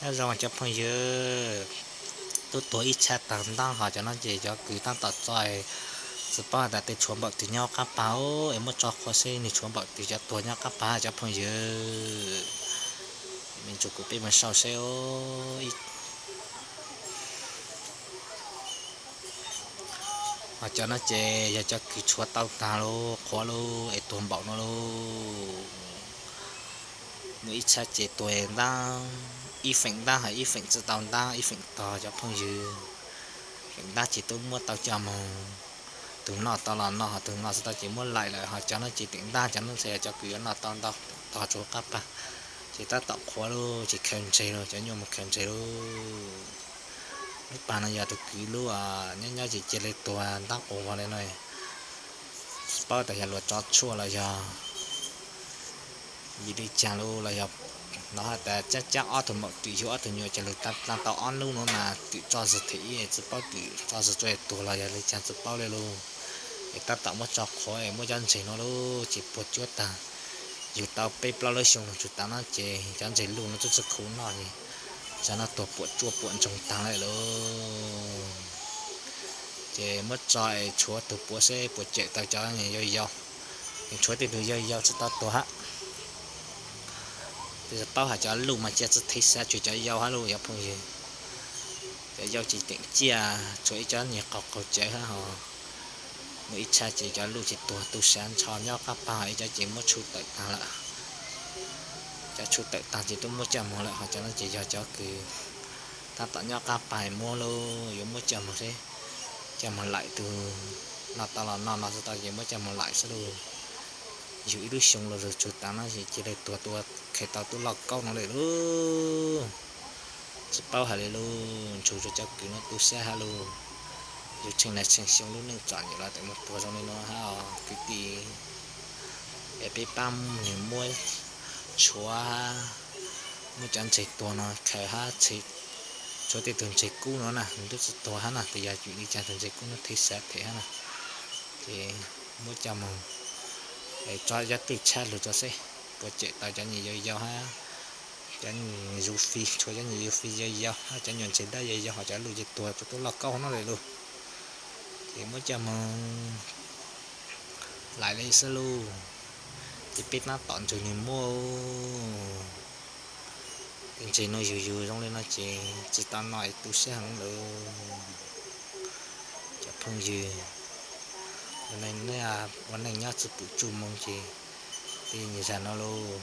Nyob zoo cov phooj ywg, twb tuag ib tshab tag ntab ho cov no ces cov kws tab tom txo, tsis paub tas tej tshuav npaum twg nyob qab pag es muab tso qhuav seb nws tshuav npaum twg cov tuag nyob qab pag cov phooj ywg. Me ntsis kuv peb mus sau seb. Ho cov no ces yog cov kws tshuav tau tag lauj, qhuav lauj es tuag npaum no lauj. Muaj ib tshab ces tuag ntab, ib feem ntab ho ib feem tsis tau ntab, ib feem tog cov phooj ywg. Feem ntab ces twb muab tau coj moog, tus noj tau los noj, ho tus noj tsis tau ces muab laim lawm. Ho cov no ces teem ntab, cov no ces yog cov kws yuav noj tau ntau, tog tshuav qab pag. Ces tab tom qhuav lauj, ces khaws ntseg lauj, cov nyuj mus khaws ntseg lauj. Lub pag no yog tus kwv lub, nyob nyob ces cia li tuag ntab quas vog li no. Tsis paub tas yog luag tso tshuaj los yog vim li cas lauj, los yog no has tas cab cab ob tug maum twm yug ob tug nyuam ces lug tau ob nub no mas twm tso zog them ib, tsis paub twm tso zog tsuas tuag los yog li cas tsis paub li lauj. Es tab tom muab tso qhuav es muab cov ntseg no lauj ces puas tsuab tag. Yug tau peb plaub lub xyoo lug tsuas tas no ces cov ntseg luj no twb tsis khuv noj, zag no tuag puam tsuaj puam ntsoog tag lawm lauj. Ces muab tso es tshuav tug puav seb puas cawm tau cov yau yau. Tshuav tej tug yau yau tsis tau tuag hab. Tsis paub has cov luj mas cia tsis thev xav tshuav cov yau hab lauj cov phooj ywg. Cov yau ces teem ciaj tshuav ib cov nyuag qaug qaug cawv hab ho. Muaj ib tshab ces cov luj ces tuag tu siav ntsho nyob qab pag, ib cov ces muab tshu tawm tag lawm. Cov tshu tawm tag ces twb muab coj moog lawm, ho cov no ces yog cov kws tab tom nyob qab pag muab lauj, yuav muab coj moog seb, coj moog laim tug noj tau los noj, noj tsis tau ces muab coj moog laim xwb lauj. Yug ib lub xyoo los zug tsuas tas no ces cia li tuag, tuag kheev tau tub loj kaub no lawm lauj. Tsis paub hais li lauj, ntshai tshuav cov kws no tu siab hab lauj. Yug tsheej nais tsheej xyoo lub neej txom nyem los tseem muaj tuag zoo li no hab os kwv tij. Es peb pab nwg muab tshuav, muab cov ntseg tuag no khaws hab, tshuav tej tug ntseg kub no na nws twb tsis tuag hab na, tes yog vim li cas tug ntseg kub no thev xav them hab na. Ces muab coj moog tso cov twj tshab lug tso seb puas cawm tau cov nyuag yau yau hab, cov nyuag zuv fi, tshuav cov nyuag zuv fi yau yau hab cov nyuag ntseg dawb yau yau, ho cov luj ces tuag tshuav tub loj kaub no lawm lauj. Ces muab coj moog laim li xwb lauj. Ces peb tab tom nrug nwg muab, ntseg no yug yug zoo li no ces tsis tau noj es tu siab heev lawm. Cov phooj ywg, ua neej nyob tsis pum tsuj moo ces tej nyuag zag no lauj.